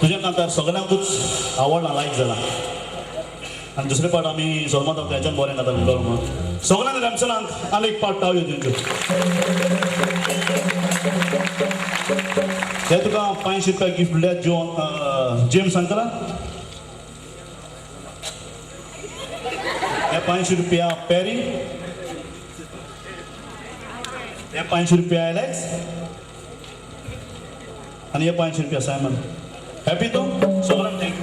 तुझ्या कांतार सगळ्यांकूच आवडला, लायक जाला. आनी दुसरे पाट आमी सोलमात तेच्यान बरें कांतार म्हणटलो म्हणून सगळ्यांक रॅमसनाक आनी एक पाट टावयो तेंच्यो. हे तुका 500 रुपया गिफ्ट म्हणल्यार जॉन जेम्स अंकला, हे 500 रुपया पेरी, हे 500 रुपया एलेक्स आनी हे 500 रुपया सायमन. हॅपी तूं? सगळ्यांक thank you.